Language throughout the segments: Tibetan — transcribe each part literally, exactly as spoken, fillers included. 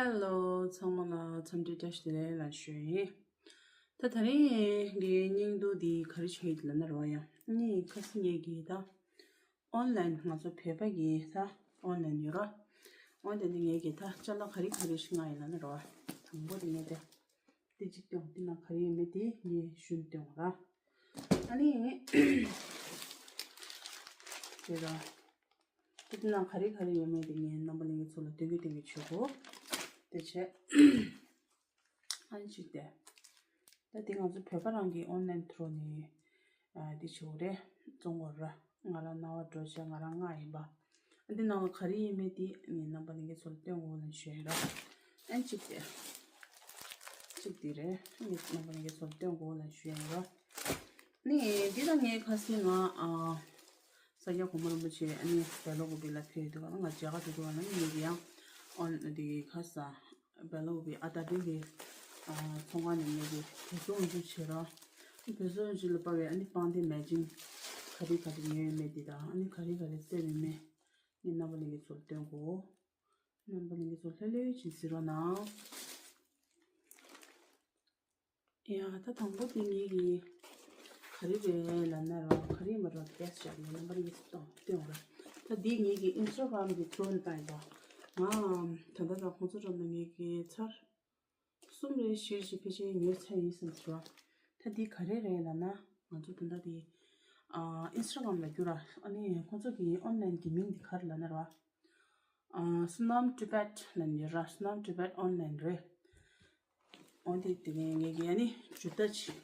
ཧེ་ལོ། ཚང་མ་ལ་འཚམས་འདྲི་བཀྲ་ཤིས་བདེ་ལེགས་ལ་ཞུ་ཡིན། ད་ད་རིང་གི་སྙིང་སྡུག་འདི་ག་རེ་བྱེད་ཡིན་ལབ་ན་རོ་ཡ། ནི་ཁ་སང་ངེད་ཀྱིས་ད་ཨོན་ལན་ང་ཚོ་བོད་པ་གི་ད་ཨོན་ལན་ཡོད་ར། ཨོན་ལན་ནི་ངེད་ཀྱིས་ད་ཅ་ལག་ག་རེ་ག་རེ་ཞིག་མངགས་ཡིན་ལབ་ན་རོ། དང་པོ་དེ་ངས་དེ་དེ་གཅིག་སྟོན། དེ་ན་ག་རེ་ཡིན་མེད་དེ་ངས་ཞུན་སྟོན་ར། ཨ་ནི་དེ་ར། དེ་ན་ག་རེ་ག་རེ་ཡོད་མེད་དེ་ངས་རྣམ་པ་ལྷན་རྒྱས་ཚོ་ལ་སྟོན་གི་སྟོན་གི་བྱེད་དགོས། དེ་བྱས། ཨ་ནི་གཅིག་དེ། ད་དེ་ང་ཚོ་བོད་པ་རང་གི་ཨོན་ལན་ཐོག་ནས་ཨ་དེ་བྱེད་དགོས་རེད། བཙོང་དགོས་ར། ང་རང་རྣ་བ་འགྲོ་བྱས་ང་རང་མངགས་ཡིན་པ། ཨ་འདི་ནང་ལ་ག་རེ་ཡིན་མེད་དེ་ངས་རྣམ་པ་ལྷན་རྒྱས་ཚོ་ལ་སྟོན་དགོས་ལབ་ཞུ་ཡིན་ར། ཨ་ནི་གཅིག་དེ། གཅིག་དེ་རེད། ངས་རྣམ་པ་ལྷན་རྒྱས་ཚོ་ལ་སྟོན་དགོས་ལབ་ཞུ་ཡིན་ར། ནི་འདི་ད་ངས་ཁ་སང་ང་ཨ། ས་སྐྱ་གོང་མ་རིན་པོ་ཆེ་ཨ་ནི་སྦེལ་ཀོབ་ལ་ཕེབས་ཡོད་དུས་ག་ལ་ང་མཇལ་ཁ་འགྲོ་དུས་ག་ལ་ངེད་ཀྱི་ཡང་ཨོན་དེ་ཁ་ས་སྦེལ་ཀོབ་ཨ་ད་དེ་གི་ཨ་ཚོང་ཁང་ནས་ངེད་ཀྱི་བོད་ཟོག་འཇུ་བྱེད་ར། བོད་ཟོག་འཇུ་ལ་པ་བའི་ཨ་ནི་པང་གདན་མེ་ཅིང་ག་རེ་ག་རེ་ཉོས་ཡོད་མེད་དེ་དང་ཨ་ནི་ག་རེ་ག་རེ་བཙལ་ཡོད་མེད་ངས་རྣམ་པ་ལྷན་རྒྱས་ཚོ་ལ་སྟོན་དགོས། རྣམ་པ་ལྷན་རྒྱས་ཚོ་ལྷོད་ལྷོད་ཅིག་གཟིགས་རོགས་གནང་། ཡ་ད་དང་པོ་དེ་ངེད་ཀྱི་ག་རེ་རེད་ལབ་ན་རོ་ག་རེ་མ་རོ་ཏེས་ཞག་ནས་རྣམ་པ་ལྷན་རྒྱས་ཚོ་སྟོན་རོགས། ད་འདི་ངེད་ཀྱི་ཨིན་སི་ཊ་གྷ་རམ་གི་ཐུ་རུ་ནས་བཏང་ཡིན་པ། ང་ད་ལྟ་ད་ཁོང་ཚོ་འགྲམ་ན་ངེད་ཀྱི་ཚར་གསུམ་རེ་བཞི་རེ་ཞིག་ཕལ་ཆེར་ཉོས་ཚར་ཡིན་བསམ་སོང་། ད་འདི་ག་རེ་རེད་ལབ་ན་ང་ཚོ་ད་ལྟ་དེ་ཨ་ཨིན་སི་ཊ་གྷ་རམ་ལ་བསྒྱུར་ར། ཨ་ནི་ཁོང་ཚོ་གི་ཨོན་ལན་གི་མིང་འདི་ག་རེ་ལབ་ན་རོ། ཨ་སུ་ནམ་ཊི་བེཊ་ལབ་ནི་ར། སུ་ནམ་ཊི་བེཊ་ཨོན་ལན་རེད། འོན་ཏེ་དེ་ནས་ངེད་ཀྱིས་ཨ་ནི་ཇུ་ཏ་ཅིག་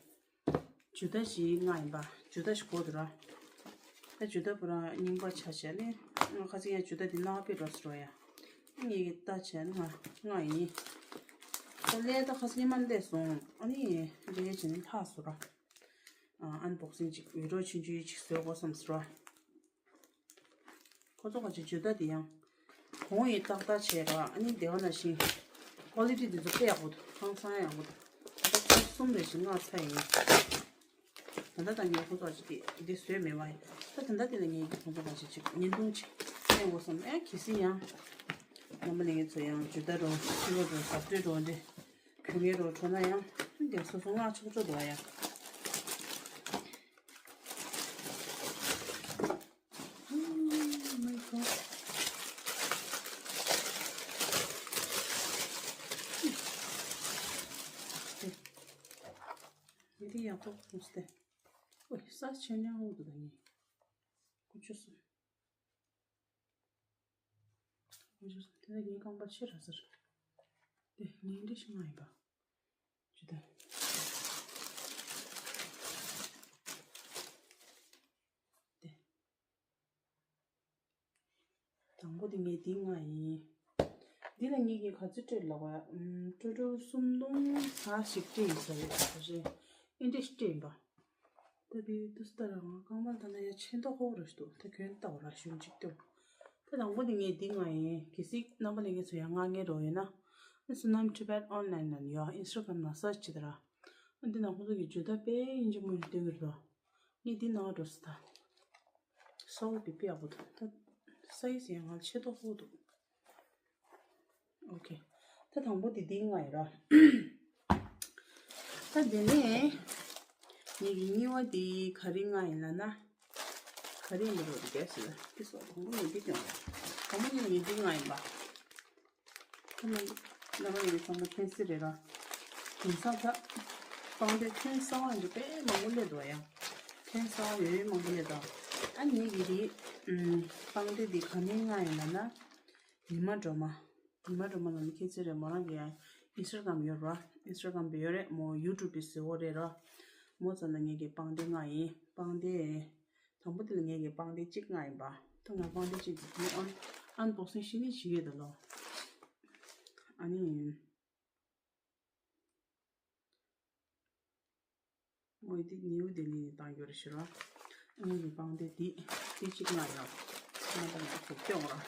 ཇུ་ཏ་ཅིག་མངགས་ཡིན་པ། ཇུ་ཏ་ཞིག་དགོས་འདུག་ར། ད་ཇུ་ཏ་པུ་ར་རྙིང་པ་ཆ་བྱས་ནས་ང་ཁ་སང་ཡང་ཇུ་ཏ་འདི་ནག་པོ་འགྲོ་ཟེར་བ་ཡ། ངེད་ཀྱིས་ལྟ་བྱས་ན་མངགས་ཡིན། ད་ལས་ད་ཁ་སང་ཉི་མ་ལས་སོང་། ཨ་ནི་རེད་བྱས་ནས་ལྷག་སོང་ར། ཨན་བོག་སིང་ཅིག་བི་ཌི་ཡོ་ཆུང་ཆུང་ཅིག་བཟོ་དགོས་བསམ་སོང་ར། ཁོ་ཚོ་ག་ཅིག་ཇུ་ཏ་དེ་ཡང་གོང་ཡི་ཏག་ཏག་བྱས་ར། ཨ་ནི་དེ་བ་ན་བཞིན་ཀོ་ལི་ཊི་དེ་ཚོ་དཔེ་ཡག་པོ་འདུག་ཧང་སང་ཡག་པོ་འདུག་ད་ལྟ་ཁོ་གསུམ་རེ་བཞིན་མངགས་ཚར་ཡིན། ད་ལྟ་ད་ངས་ཁོ་ཚོ་ག་ཅིག་དེ་འདི་བཟོས་མེད་པ་ཡིན། ད་ད་ལྟ་དེ་ལ་ངས་ཀྱི་ཁོ་ཚོ་ག་ཅིག་ཅིག་བརྙན་ཐུང་ཅིག་བསྟན་དགོས་བསམ། ཨེ་གལ་སྲིད་ཡང་རྣམ་པ་ལྷན་རྒྱས་ཚོ་ཡང་ཇུ་ཏ་རོ་ཕྱི་རོ་རོ་ཟབ་སྤྲོས་རོ་འདི་གོན་ངེས་རོ་འགྲོ་ན་ཡང་འདི་སོ་སོ་མངགས་ཆོག་ཆོག་འདུག་ཡ། Oh my god. འདི་ཡག་པོ་ཁུངས་ཏེ། ཨོ་ས་ཆེན་ཡང་འོ་དུ་ད་ངས་ཀུ་ཅོ་སོང་། ཀུ་ཅོ་སོང་། དེ་ལ་ངའི་རྐང་པ་ཕྱིར་ར་ཟེར། དེ་ངའི་འདྲ་ཞིག་མ་ཡིན་པ། ཇུ་ཏ། དེ། དང་པོ་དེ་ངས་འདི་མངགས་ཡིན། འདི་ལ་ངེད་ཀྱིས་ག་ཚོད་སྤྲད་ལབ་པ། ཨམ། སྤྲོ་སྤྲོ་སུམ་སྟོང་ཙམ་ཞིག་སྤྲད་ཡིན་ས་རེད། ད་རེད། ཨེ་འདྲ་ཞིག་སྤྲད་ཡིན་པ། ད་དེ་དུས་ལྟར་ང་རྐང་པ་ད་ལྟ་ཡ་ཆེ་མདོག་ཁ་པོ་ར་ཞིག་འདུག་ད་གྱོན་ལྟ་བ་ར་ཞུན་ཅིག་ལྟོས། ད་དང་པོ་དེ་ངས་འདི་མངགས་ཡིན། གལ་སྲིད་རྣམ་པ་ལྷན་རྒྱས་ཚོ་ཡང་མངགས་མཁན་རོ་ཡོད་ན། སུ་ནམ་ཊི་བེཊ་ཨོན་ལན་ལབ་ཡོད། ཨིན་སི་ཊ་གྷ་རམ་ནང་སར་ཆི་བྱེད་དང་། འདི་ནང་ཁོང་ཚོ་གི་ཇུ་ཏ་དཔེ་ཡིན་གཅིག་མིན་གཅིག་སྟོན་གྱི་རེད་དོ། ངས་འདི་ནང་འགྲོ་སྲིད་ད། སོ་བི་པི་ཡག་པོ་འདུག་ད་སའི་ཛི་ཡང་ང་ལ་ཆེ་མདོག་ཁ་པོ་འདུག་ཨོ་ཁེ། ད་དང་པོ་དེ་འདི་མངགས་ཡིན་ར། ད་དེ་ནས་ངེད་ཀྱི་གཉིས་པ་དེ་ག་རེ་མངགས་ཡིན་ལབ་ན། ག་རེ་ཡིན་པ་རེད་དེ་གས་ཟེར། དེ་སོགས་དང་པོ་ངས་འདི་སྟོན། དང་པོ་ངས་ངས་འདི་མངགས་ཡིན་པ། ད་ནང་ནང་ནས་ཚང་མ་མཁྱེན་གསལ་རེད་ར། དེང་སང་ད་པང་གདན་ཐོན་གསར་བ་འདི་དཔེ་མང་པོ་སླེབས་འདུག་ཡ། ཐོན་གསར་བ་ཡོད་ཡོད་མང་པོ་སླེབས་འདུག་ཨ་ནི་ངེད་ཀྱི་དེ་པང་གདན་འདི་ག་ནས་མངགས་ཡིན་ལབ་ན། ཉི་མ་སྒྲོལ་མ། ཉི་མ་སྒྲོལ་མ་ལ་ནི་མཁྱེན་གསལ་རེད། མོ་རང་གི་ཡང་ཨིན་སི་ཊ་གྷ་རམ་ཡོད་ར། ཨིན་སི་ཊ་གྷ་རམ་དེ་ཡོད་རེད། མོ་ཡུ་ཊུབ་པི་ཟེར་བ་རེད་ར། མོ་རྩ་ནས་ངེད་ཀྱི་པང་གདན་མངགས་ཡིན། པང་གདན། དང་པོ་དེ་ལ་ངེད་ཀྱི་པང་གདན་གཅིག་མངགས་ཡིན་པ། ད་ང་པང་གདན་གཅིག་འདི་ཨན་ཨན་བོག་སིང་ཞིག་ནི་བྱེད་ཀྱི་ཡོད་ད་ལོ། ཨ་ནི། ངོས་འདི་ནིའུ་ལྡི་ལི་ནས་བཏང་རྒྱུ་རེད་ཤི་རོ། ངེད་ཀྱི་པང་གདན་འདི་འདི་གཅིག་མངགས་ཡོད། ང་ད་ང་ཚོ་སྐྱོང་ར།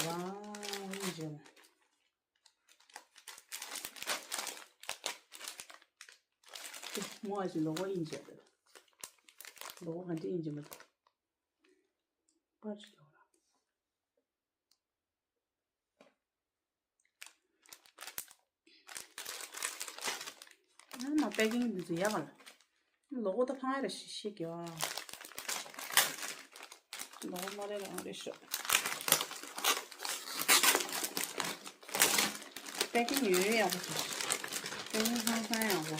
ཝའོ་ཡིན་ཅེ། མོ་ཨ་ཅི་ལོ་གོ་ཡིན་ཅེ། ལོ་ག་འདྲ་ཡིན་གྱི་མ་རེད། པར་ཞིག་ཡོང་ར། ཨ་མ་པེ་ཀིང་འདི་ཚོ་ཡག་ག་ལ། ལོ་གོ་ད་ཕང་ཡ་ར་ཤི་ཤི་གི་བ། ལོ་གོ་མ་རེད་རང་རེད་ཤོག་པེ་ཀིང་ཡོད་ཡག་པོ་ཞིག་པེ་ཀིང་ཧང་སང་ཡག་པོ།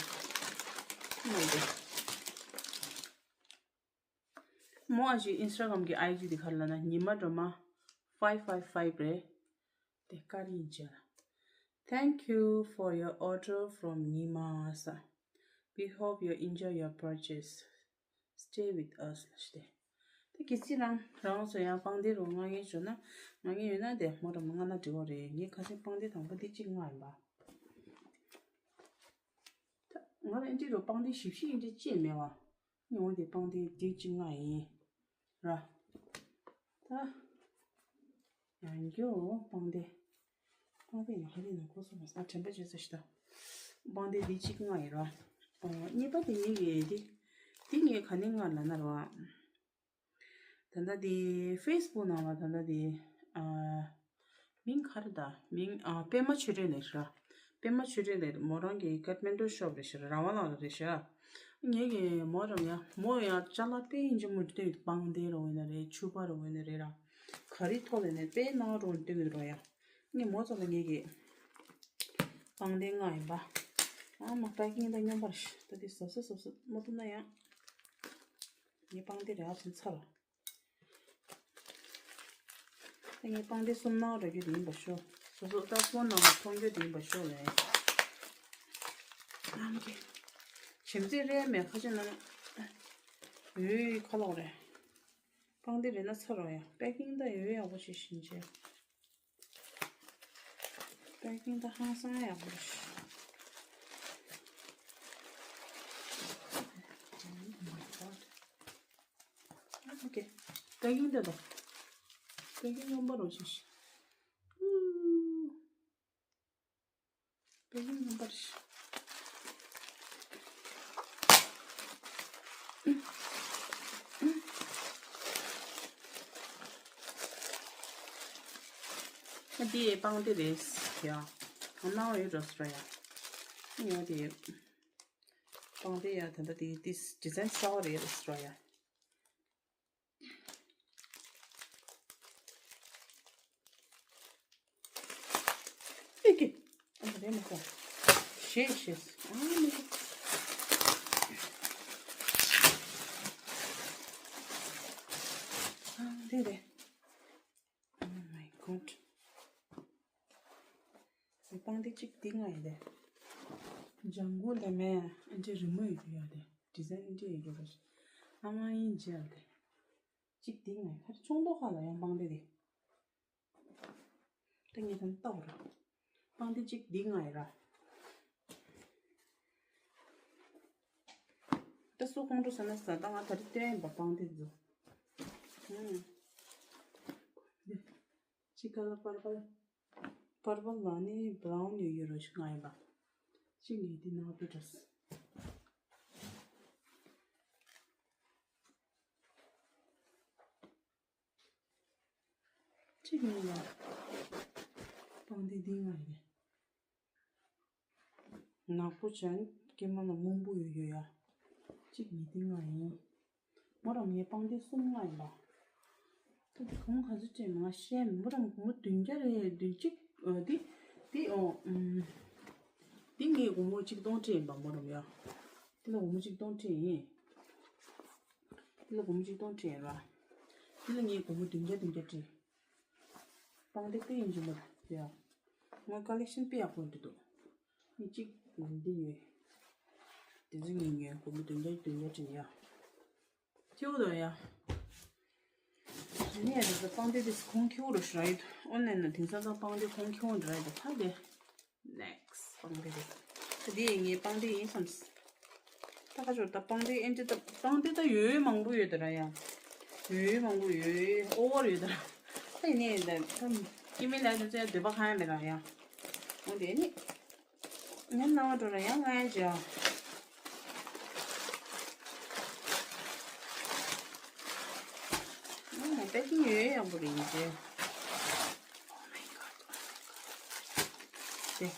མ་འདི། མོ་ཨ་ཅེ་ཨིན་སི་ཊ་གྷ་རམ་གྱི་ཨའི་ཌི་འདི་ག་རེ་ལབ་ན་ཉི་མ་སྒྲོལ་མ་five five five རེད། དེ་ཀ་རེ་ཡིན་ཅེ་ལ། Thank you for your order from Nima san. We hope you enjoy your purchase. Stay with us ལ་ཞུ་དེ། དེ་གལ་སྲིད་རང་རང་ཚོ་ཡང་པང་གདན་རུ་མངགས་མཁན་བྱུང་ན། མངགས་མཁན་ཡོད་ན་དེ་མོ་རང་མངགས་ན་འགྲིག་གི་རེད། ངས་ཁ་སང་པང་གདན་དང་པོ་འདི་གཅིག་མངགས་ཡིན་པ། ད་ང་ལ་ཨེ་འདྲ་རུ་པང་གདན་བཞི་བཞི་ཡིན་འདྲ་ཅེས་མེད་པ། ཉོ་དེ་པང་གདན་དེ་གཅིག་མངགས་ཡིན་ར། ད་ཡང་རྒྱུ་པང་གདན། པང་གདན་ཡང་ཧ་ལས་ན་ཁོ་སོང་མ་ས་དྲན་པ་བརྗེད་ས་ཞིག་ད། པང་གདན་དེ་གཅིག་མངགས་ཡིན་ར། ཨོ་གཉིས་པ་དེ་ངེད་ཀྱི་དེ། དེ་ངས་ག་ནས་མངགས་ལབ་ན་ར། ད་ལྟ་དེ་ཕེ་སི་བུག་ནང་ལ་ད་ལྟ་དེ་ཨ། མིང་ག་རེ་ད། མིང་ཨ་པད་མ་ཆོས་སྒྲོན་ལགས་ར། པད་མ་ཆོས་སྒྲོན་ལགས་མོ་རང་གི་ཀ་ཐ་མན་ཌུ་ཤོབ་རེད་ཤག་ར་བ་ལ་རེད་ཤག་ངེད་ཀྱི་མོ་རང་ཡ་མོ་ཡ་ཅ་ལག་དཔེ་ཡིན་གཅིག་མིན་གཅིག་སྟོན་གྱི་འདུག་པང་གདན་རུ་ཡིན་ན་རེད། ཕྱུ་པ་རུ་ཡིན་ན་རེད་ར། ག་རེ་ཐོག་ལ་ནས་དཔེ་སྣང་བ་འགྲོ་སྟོན་གྱི་འདུག་ར་ཡ། ངས་མོ་ཚོ་ལ་ངེད་ཀྱི་པང་གདན་མངགས་ཡིན་པ། ཨ་མ་པེ་ཀིང་དང་མཉམ་པར་ཤི་ད་དེ་གཟབ་གཟབ་གཟབ་གཟབ་མ་ཐུབ་ན་ཡང་། ངའི་པང་གདན་རེ་ཨ་ཚོན་ཚར་ར། ད་ངའི་པང་གདན་གསུམ་ནང་ར་རྒྱུ་དེ་ཡིན་པ་ཤོག་སོ་སོ་ད་ཕོན་ནང་ལ་མཐོང་རྒྱུ་དེ་ཡིན་པ་ཤོག་ལས། ཨ་མ་གི། བྱེམ་རྩེ་རེ་མེད་ཁ་ཆེ་ན། ཡོད་ཡོད་ཁ་ལོག་རེད། པང་གདན་རེ་ན་ཚར་ར་ཡ། པེ་ཀིང་ད་ཡོད་ཡག་པོ་ཞིག་བྱིན་བྱས། པེ་ཀིང་ད་ཧང་སང་ཡག་པོ་རེད། Oh my god. ཨ་ཨོ་ཁེ། པེ་ཀིང་ད་ད། པེ་ཀིང་ཡོང་པ་རོ་ཞིག་པེ་ཀིང་ཡོང་པ་རེད། ཨ་འདི་པང་གདན་རེད་ཡ། ཨ་ནང་ཡོད་འགྲོ་སོང་ཡ། ཡོད་དེ། པང་གདན་ཡ་ད་ལྟ་དེ་ཏིས་ཌི་ཛའིན་གསར་པ་རེད་སོང་ཡ། ཨེ་ཀི། ཨ་མ་རེད་མ་ཁོ། ཤེས་ཤེས། ཨ་མ་ཁོ། ཨ་རེད་རེད། Oh my god. པང་གདན་གཅིག་འདི་མངགས་ཡིན་ཏེ། ལྗང་གུ་ལས་མེད་ཨ་འདྲ་རི་མོ་ཡོད་རྒྱུ་ཡོད་དེ། ཌི་ཛའིན་ཨ་འདྲ་ཡོད་རྒྱུ་རེད། ཨ་མ་ཡིན་བྱས་ཏེ། གཅིག་འདི་མངགས་ཡིན། ཁ་ཆུང་མདོག་ཁ་ལ་ཡང་པང་གདན་དེ། ད་ངས་ད་ལྟ་བར། པང་གདན་གཅིག་འདི་མངགས་ཡིན་ར། ད་སུ་ཁོང་ཁྲོ་ཟ་ན་ཟ། ད་ང་ད་རེས་སྟོན་ཡིན་པ་པང་གདན་འདི་ཚོ། ཧུམ། གཅིག་ཁ་ལ་པར་པལ། པར་པལ་ལ་ནི་བྷ་རའུན་ཡོད་ཡོད་རོ་ཞིག་མངགས་ཡིན་པ། གཅིག་ངས་འདི་ནང་དུ་འགྲོ། གཅིག་ངས་ཡ། པང་གདན་འདི་མངགས་ཡིན། ནག་པོ་ཅན་སྐྱེས་མ་ལ་སྔོན་པོ་ཡོད་ཡོད་ཡ། གཅིག་ངས་འདི་མངགས་ཡིན། མོ་རང་ངས་པང་གདན་གསུམ་མངགས་ཡིན་པ། ད་འདི་སྒོར་མོ་ག་ཚོད་སྤྲད་མ་ཤེས། མོ་རང་སྒོར་མོ་བདུན་བརྒྱ་རེད། བདུན་གཅིག་ཨ་འདི་འདི་ཨོ་ཨུམ། འདི་ངས་སྒོར་མོ་གཅིག་སྟོང་སྤྲད་ཡིན་པ་མོ་རང་ཡ། འདི་ལ་སྒོར་མོ་གཅིག་སྟོང་སྤྲད་ཡིན། འདི་ལ་སྒོར་མོ་གཅིག་སྟོང་སྤྲད་ཡིན་ར། འདི་ལ་ངས་སྒོར་མོ་བདུན་བརྒྱ་བདུན་བརྒྱ་སྤྲད། པང་གདན་དཔེ་ཡིན་གྱི་མ་རེད་ཡ། ང་ཀ་ལེག་ཤན་དཔེ་ཡག་པོ་འདི་འདུག་མི་གཅིག་འདི་ཡོད། དེ་ཚོ་ངས་ཉོས། སྒོར་མོ་བདུན་བརྒྱ་བདུན་བརྒྱ་སྤྲད་ཡ། སྐྱིད་པོ་འདུག་ཡ། ནས་ད་ལྟ་པང་གདན་དེ་གོང་ཁེ་པོ་རུ་ཞུ་ར་ཡོད། ཨོན་ལན་ན་དེང་སང་ད་པང་གདན་གོང་ཁེ་པོ་འདྲ་ཡོད། ད་ད་དེ་ནེག་སི་པང་གདན་དེ་ད་དེ་ངའི་པང་གདན་ཡིན་བསམ། ད་ཁ་ཆོར་ད་པང་གདན་ཨེ་འདྲ་ད་པང་གདན་ད་ཡོད་མང་པོ་ཡོད་ད་ར་ཡ། ཡོད་མང་པོ་ཡོད། ཨོ་བར་ཡོད་ད་ར། ད་ཡིན་ནའི་ད་ད་སྐྱེ་དམན་ལ་ད་ཚོའི་འདོད་པ་ཁ་ཡ་མེད་ར་ཡ། འོན་ཏེ་ནི། ངའི་སྣང་བ་འགྲོ་ན་ཡང་ང་ཡང་བརྗེད་ཨ། པེ་ཀིང་ཡོད་ཡག་པོ་རེད་ཡིན་ཅེ། དེ།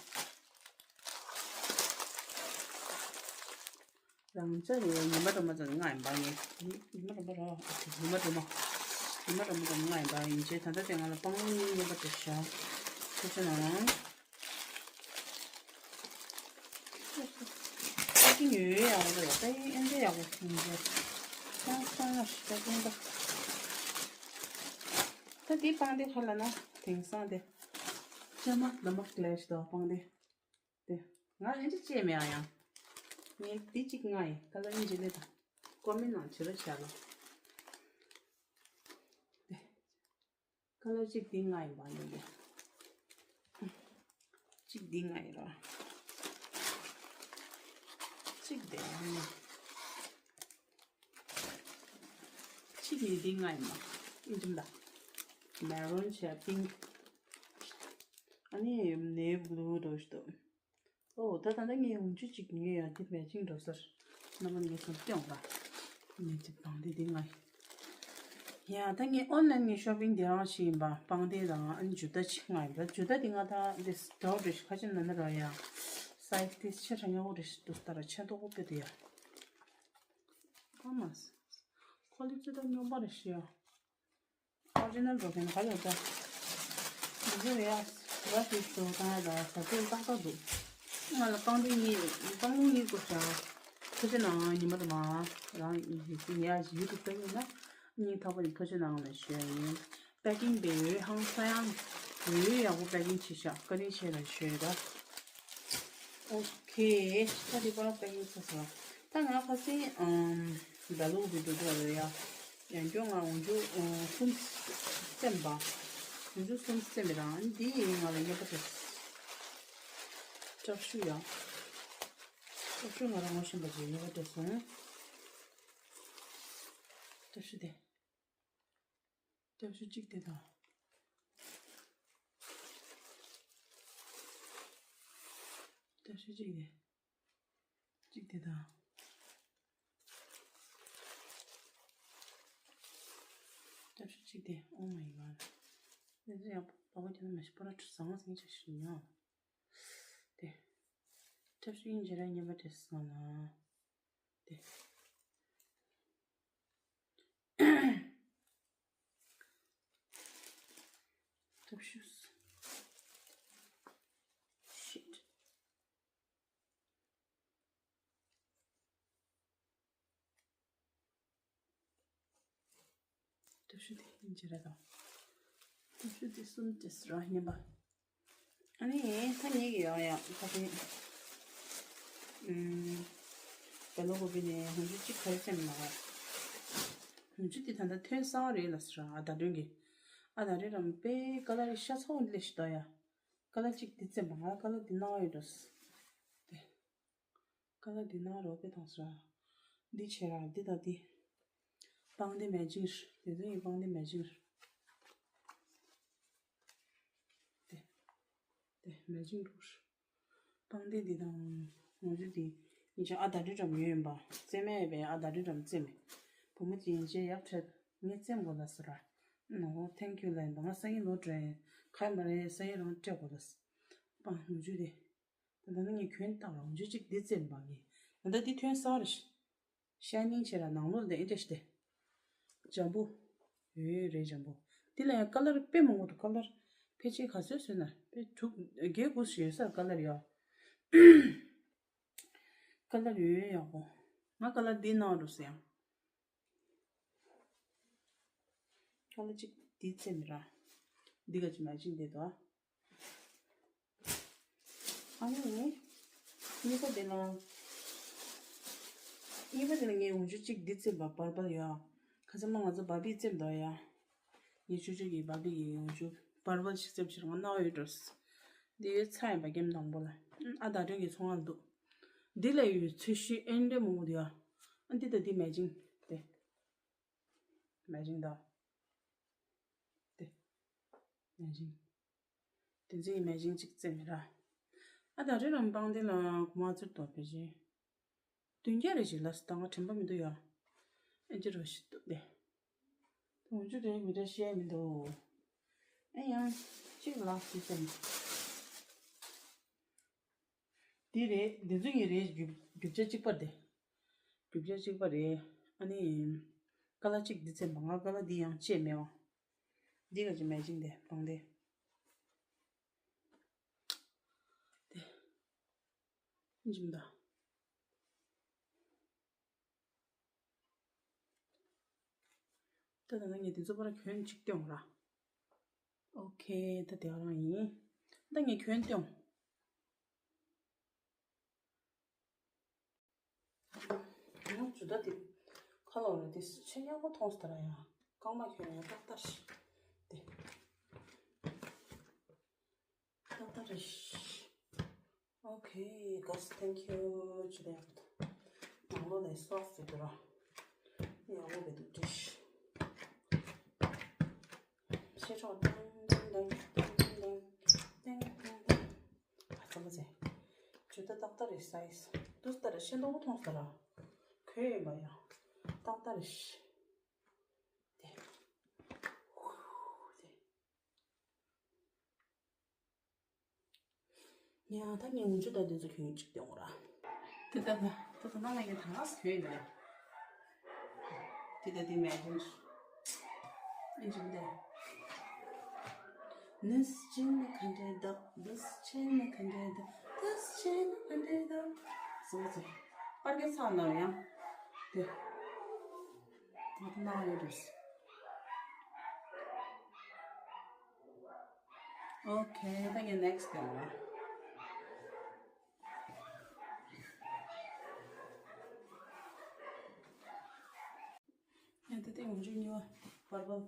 རང་ཅག་ཡོད་ཉི་མ་སྒྲོལ་མ་ཙམ་ང་ཡིན་པ་ངས། ཉི་མ་སྒྲོལ་མ་རོ། ཉི་མ་སྒྲོལ་མ། ཉི་མ་སྒྲོལ་མ་ཙམ་ང་ཡིན་པ་ཡིན་ཅེ། ད་ལྟ་དེ་ང་ལ་སྤང་ལུང་གཉིས་མཉམ་པ་དེ་བཞག་ཐུགས་རྗེ་གནང་། ཨ་ཅི་ཉོས་ཡག་པོ་རེད། ད་ཡིན་ཨེ་འདྲ་ཡག་པོ་ཡིན་རེད། ཡང་སོང་ཡག་ཞིག་ད་ཀུན་ད། ད་འདི་སྤང་སྡེ་ཁ་ལ་ན་དེང་སང་དེ། ཅ་མ་ལ་མ་ཀླད་ཞིག་ད་སྤང་སྡེ། དེ། ང་ཨེ་འདྲ་བྱས་མེད་ཨ་ཡང་། ངས་འདི་གཅིག་ང་ཡིན་ཁ་ལ་ཨིན་ཇི་ལེ་ད། ཀོ་མེན་ནང་བྱེད་རོགས་བྱ་ལ། དེ། ཁ་ལར་གཅིག་འདི་ང་ཡིན་པ་ཡིན་པས། གཅིག་འདི་ང་ཡིན་ར། གཅིག་དེ་ང་ཡིན། གཅིག་ནི་འདི་ང་ཡིན་པ། ཨིན་ཇིམ་ད། མེ་རུན་བྱས་པིང་། ཨ་ནི་ནེ་བི་ལུ་འདྲ་ཞིག་འདུག་ཨོ་ད་ད་ལྟ་ངས་འོང་ཆུ་གཅིག་ཉོས་ཡ་འདི་མེ་ཅིང་འགྲོ་སར། རྣམ་པ་ངས་ཚོར་སྐྱོང་པ། ངས་ཅིག་སྤང་སྡེ་འདི་ང་ཡིན། ཡ་ད་ངས་ཨོན་ལན་ངས་ཤོ་པིང་འདི་རང་ཞིག་ཡིན་པ་སྤང་སྡེ་དང་ཨ་ནི་ཇུ་ཏ་གཅིག་ང་ཡིན་པ། ཇུ་ཏ་འདི་ང་ད་འདི་སི་ཌོག་རེ་ཞིག་ཁ་ཆེ་ན་ན་ར་ཡ། སའི་ཛི་འདི་ཆེ་ཧྲ་ཉོ་རེ་ཞིག་འདུག་ད་ར་ཆེ་མདོག་པོ་དཔེ་དེ་ཡ། ཁོ་མ་ཁོ་ལི་ཅི་ད་སྨྱོན་པ་རེ་ཞིག་ཡ། ཨོ་རི་ཇི་ནལ་འགྲོ་མཁན་ག་ཡོད་ད། འདི་ཚོ་ཡ། ར་ཞིག་ཏུ་བཏང་ཡ་ད་ཟ་ཚོད་ཏག་ཏག་འདུག་ང་ལ་སྤང་སྡེ་གཉིས་སྤང་ལུང་གཉིས་བསྐུར་བྱ། ཐུགས་རྗེ་གནང་། ཉི་མ་དུ་མ་རང་ཡ་ཡུ་ཊུབ་ལྟ་གི་ཡོད་ན་སྙིང་ཐག་པ་ནས་ཐུགས་རྗེ་གནང་ལ་ཞུ་ཡ་ཡིན། པེ་ཀིང་དཔེ་འོས་ཧང་སང་ཡང་འོས་ཡག་པོ་པེ་ཀིང་བྱེད་ཤག་བཀའ་དྲིན་ཆེ་ལ་ཞུ་ཡ་ད། ཨོ་ཁེ། ད་དེ་པར་པེ་ཀིང་ཚར་སོང་། ད་ང་ཁ་སང་ཨམ་ད་ལུག་གི་འགྲོ་འགྲོ་རེད་ཡ། ཡང་སྐྱོ་ང་འོང་རྒྱུ་ཨོ་གསུམ་བཙེམ་པ། འོང་རྒྱུ་གསུམ་བཙེམ་པ་རང་འདི་ཡིན་ང་ལ་རྔན་པ་སྤྲད། སྐྲ་ཤུ་ཡ། སྐྲ་ཤུ་ང་རང་ངོ་ཤེས་པ་ཅིག་རྔན་པ་སྤྲད་སོང་། སྐྲ་ཤུ་དེ། སྐྲ་ཤུ་གཅིག་དེ་དང་། སྐྲ་ཤུ་གཅིག་དེ། གཅིག་དེ་དང་། སྐྲ་ཤུ་གཅིག་དེ། Oh my god། དེ་ཚོ་ཡག་པོ་ལོག་གི་ན་མ་ཤི་པོ་ར་ཁྲུ་ཟང་ཟིང་ཆ་ཤི་ཉོ། དེ། སྐྲ་ཤུ་ཡིན་ཇེ་ར་ཉན་པ་དེ་སང་ན། དེ། ཐབས་ཤུས། Shit། ཐབས་ཤུ་དེ་ཡིན་ཇེ་ར་དང་། ཐབས་ཤུ་དེ་གསུམ་དེ་སི་ར་ཉན་པ། ཨ་ནི་ད་ངེད་ཀྱི་ཡང་ཡང་ཁ་སང་བེ་ལོ་གོ་བི་ནས་ཧུན་ཆུ་གཅིག་ག་རེ་བཙེམས་ན། ཧུན་ཆུ་དེ་ད་ལྟ་ཐོན་ས་རེད་ལ་ཟེར། ཨ་ད་དོན་གི་ཨ་ད་རེ་རམ་པའི་ཀ་ལ་རི་ཤ་ཚ་བོ་འདི་ལས་ཤི་ད་ཡ། ཀ་ལ་གཅིག་འདི་བཙེམས་པ་ང་ཀ་ལ་འདི་ནང་ཡོད་འགྲོ། དེ། ཀ་ལ་འདི་ནང་རོ་པའི་ཐང་ས། འདི་བྱེད་ར་འདི་དང་འདི། སྤང་སྡེ་མེ་ཅིང་རེད། དེ་ཚོ་ཡི་སྤང་སྡེ་མེ་ཅིང་རེད། དེ། དེ་མེ་ཅིང་རུ་རེད། སྤང་སྡེ་འདི་དང་ངོ་ཚོད་འདི་ཉིན་ཞག་ཨ་ད་རི་རམ་ཡོད་ཡིན་པ་བཙེམ་མེད་པའི་ཨ་ད་རི་རམ་བཙེམ་མེད། བུ་མོ་དེ་ཡིན་ཅེ་ཡག་ཁྲེད་ངས་བཙེམ་དགོས་ལ་ཟེར་ར། ནོ་ཐེང་ཁྱུ་ལ་ཡིན་པ་ང་སང་ཉིན་ལོ་དྲན་ཁ་ཡ་མ་རེད་སང་ཉིན་རང་སྤྲད་དགོས་ལ་ཟེར། སྤང་ངོ་ཚོད་དེ། ད་ལྟ་ནི་ངས་གྱོན་བཏང་རོགས་འཇུ་གཅིག་འདི་བཙེམ་པ་གི། ད་ལྟ་འདི་ཐོན་སོང་རེད། ཤ་ནིང་བྱས་ར་ནང་ལོགས་ལ་ཨེ་འདྲ་ཞིག་སྟེ། འཇམ་པོ། ཡོད་རེད་འཇམ་པོ། འདི་ལ་ཡང་ཀ་ལར་དཔེ་མང་པོ་འདུག་ཀ་ལར། ཕལ་ཆེར་ག་ཚོད་བཟོས་ན་དཔེ་དྲུག་བརྒྱད་དགུ་ཞིག་ཡོད་ས་རེད་ཀ་ལར་ཡ། ཀ་ལར་ཡོད་ཡག་པོ། ང་ཀ་ལར་འདི་ནང་འགྲོ་ཟེར་ཡང་། ཁ་ལ་གཅིག་འདི་བཙེམ་ར། འདི་ག་ཅི་མ་ཅིག་འདི་དོ། ཨ་ནི། གཉིས་པ་དེ་ལ། གཉིས་པ་དེ་ལ་ངས་འོ་ཇུ་གཅིག་འདི་བཙེམ་པ་བར་བར་ཡོད། ཁ་ཚ་མ་ང་ཚོ་བ་བི་བཙེམ་དོ་ཡ། ངས་ཆུ་ཆུ་གི་བ་བི་གི་འོ་ཇུ་བར་བར་ཞིག་བཙེམ་ཕྱིར་ང་ནའོ་ཡོད་འགྲོ། འདི་ཡོད་ཚ་ཡིན་པ་ཀེམ་དང་པོ་ལ། ཨ་ད་དྲན་གི་ཚོང་ང་འདུག་འདི་ལ་ཡོད་ཚོད་ཤི་ཨེན་འདྲེ་མང་པོ་འདུག་ཡ། ཨ་འདི་ད་འདི་མེ་ཅིང་དེ། མེ་ཅིང་ད། དེ། མེ་ཅིང་། དེ་ཚོའི་མེ་ཅིང་གཅིག་བཙེམ་ར། ཨ་ད་རི་རམ་སྤང་དེ་ལ་གོ་མ་ཚུར་དོ་བེ་ཅིང་། བདུན་བརྒྱ་རེ་ཞིག་ལ་སི་ད་ང་དྲན་པ་མི་འདུག་ཡ། ཨེ་ཅི་རོ་ཞིག་འདུག་དེ། ངུ་ཆུ་རེད་མི་འདྲ་བཤད་མི་འདུག་ཨེ་ཡང་གཅིག་ལ་དེ་ཙམ། འདི་རེད། འདི་ཚོ་གཉིས་རེད། རྒྱུ་རྒྱུ་ཆ་གཅིག་པ་རེད། རྒྱུ་ཆ་གཅིག་པ་རེད། ཨ་ནི་ཀ་ལ་གཅིག་འདི་ཚེ་མ་ང་ཀ་ལ་འདི་ཡང་བཅད་མེད་པ། འདི་ག་ཅི་མེ་ཅིང་དེ་བང་དེ། དེ། འཇིམ་ད། ད་ད་ང་ངས་དེ་ཚོ་པར་གྱོན་གཅིག་སྟོན་ར། ཨོ་ཁེ། ད་དེ་རང་ཡིན། ད་ངས་གྱོན་སྟོན། ང་ཇུ་ད་དེ་ཁ་ལོ་རེ་དེ་ཆེ་ཉག་མོ་མཐོང་སྟེ་ར་ཡ། རྐང་མ་གྱོན་ཡ་ཏག་ཏག་ཞིག་དེ། ཏག་ཏག་རེད། ཨོ་ཁེ་གཱས། ཐེང་ཁྱུ། ཇུ་ད་ཡག་པོ་འདུག་ནང་ལོགས་ལ་སོ་ཕཊ་འདུག་ར། ཡག་པོ་བེད་འདུག་ཏིས། ཤེས་ཆོག་ཏེང་ཏེང་ཏེང་ཏེང་ཏེང་ཏེང་ཏེང་ཏེང་ཏེང་། ཨ་ཙམ་པ་ཟེ། ཇུ་ད་ཏག་ཏག་རེད། སའི་ཛི་འདུག་སྟེ་ར་ཤེས་མདོག་པོ་མཐོང་སྟེ་ར། གོས་ཡིན་པ་ཡ། ཏག་ཏག་རེད། དེ། དེ། ཡ་ད་ངས་ངུ་ཆུ་ད་དེ་ཚོ་གྱོན་གཅིག་སྟོན་ར། དེ་ད་ད་ད་ད་ང་ངས་ད་ང་གྱོན་ཡིན་པ་ཡ། དེ་ད་དེ་མེད་ཀྱང་། ཨེ་འཇིམ་དེ། ནས་ཅན་ན་ག་འདྲ་འདུག་ནས་ཅན་ན་ག་འདྲ་འདུག་ནས་ཅན་ན་ག་འདྲ་འདུག་སོ་སོ། པར་གྱི་ཚང་ནང་ཡང་། དེ། ད་ན་ཡོད་རེད། ཨོ་ཁེ། ད་ངས་ནེག་སི་ཊི་ཡོང་ལ། ཡང་དེ་དེ་ངུ་ཆུ་གཉིས་པ་པར་པལ།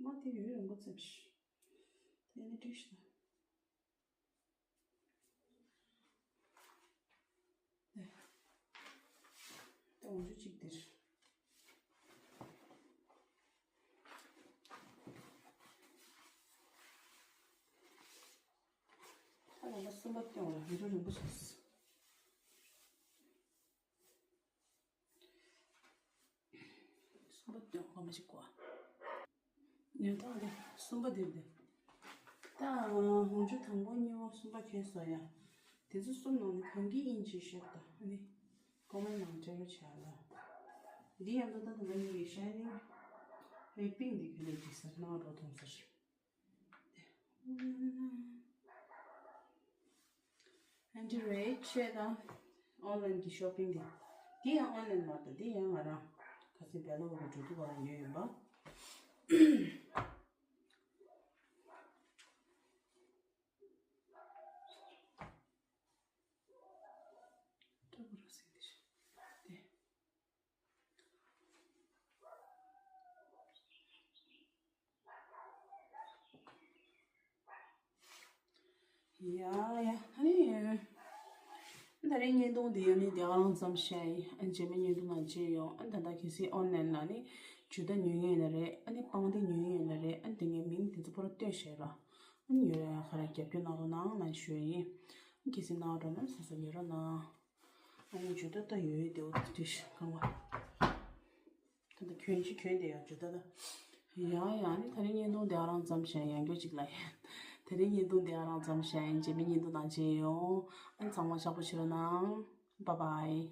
མ་དེ་ཡོད་རང་མགོ་ཚིམ་ཤི། དེ་ནི་ཏིས་ད། ད་ངུ་ཆུ་གཅིག་དེར། ད་ང་ལ་གསུམ་པ་སྟོན་ར། ཡུ་རུ་རིང་པོ་ཞིག་གསུམ་པ་སྟོན་གོ་མ་ཞིག་གོ། ཉོ་ཐང་དེ་གསུམ་པ་དེ་རེད། ད་ངུ་ཆུ་དང་པོ་གཉིས་པ་གསུམ་པ་གྱོན་སོང་ཡ། དེ་ཚོ་གསུམ་ནང་ནས་གང་གི་ཡིན་ཅེས་བཤད་ད། ཨ་ནི་ཀོ་མེན་ནང་འབྲེལ་བ་བྱས་ལ། འདི་ཡང་ད་ད་ད་ལ་ཡིན་པའི་ཤའི་ནིང་རེད་པིང་འདི་ག་ལས་འགྲིག་ཟེར་ན་རོ་མཐོང་ཟེར། ཨན་ཏི་རེད་ཆེ་དང་ཨོན་ལན་གྱི་ཤོ་པིང་འདི། འདི་ཡང་ཨོན་ལན་མ་རེད། འདི་ཡང་ང་རང་ཁ་སང་བེ་ལོ་གི་འགྲོ་དུས་ག་ལ་ཉོས་ཡོད་པ། ཏྲ་གུ་ར་སེ་འདི་ཤ་དེ། ཡ་ཡ། ཨ་ནི། ད་རེས་བརྙན་ཐུང་འདི་ཡང་ནི་དེ་ག་རང་ཙམ་བཤད་ཡིན། ཨ་ནི་རྗེས་མའི་བརྙན་ཐུང་ནང་མཇལ་ཡོང་། ཨ་ནི་ད་ལྟ་གལ་སྲིད་ཨོན་ལན་ལ་ནི་ཇུ་ད་ཉོ་མཁན་ཡིན་ན་རེད། ཨ་ནི་པང་གདན་ཉོ་མཁན་ཡིན་ན་རེད། ཨ་ནི་དེ་ངའི་མིང་དེ་ཚོ་པོ་ར་སྟོན་བཤད་ར། ཨ་ནི་ཡོད་ར་ཡ་ག་ར་རྒྱབ་སྐྱོར་གནང་རོགས་གནང་ལ་ཞུ་ཡ་ཡིན། ཨ་ནི་གལ་སྲིད་གནང་རོགས་ན་སོ་སོ་ཉོ་རོགས་གནང་། ཨ་ནི་ཇུ་ད་ད་ཡོད་ཡོད་དེ་འོ་དེ་ཤ་གང་བ། ད་ལྟ་གྱོན་ཅི་གྱོན་དེ་ཡང་ཇུ་ད་ད། ཡ་ཡ། ཨ་ནི་ད་རིང་བརྙན་ཐུང་དེ་ག་རང་ཙམ་བཤད་ཡང་སྐྱོ་ཅིག་ལ་ཡིན། ད་རིང་བརྙན་ཐུང་དེ་ག་རང་ཙམ་བཤད་ཡིན། རྗེས་མའི་བརྙན་ཐུང་ནང་མཇལ་ཡོང་། ཨ་ནི་ཚང་མ་ཤག་པོ་བྱེད་རོགས་གནང་། Bye bye.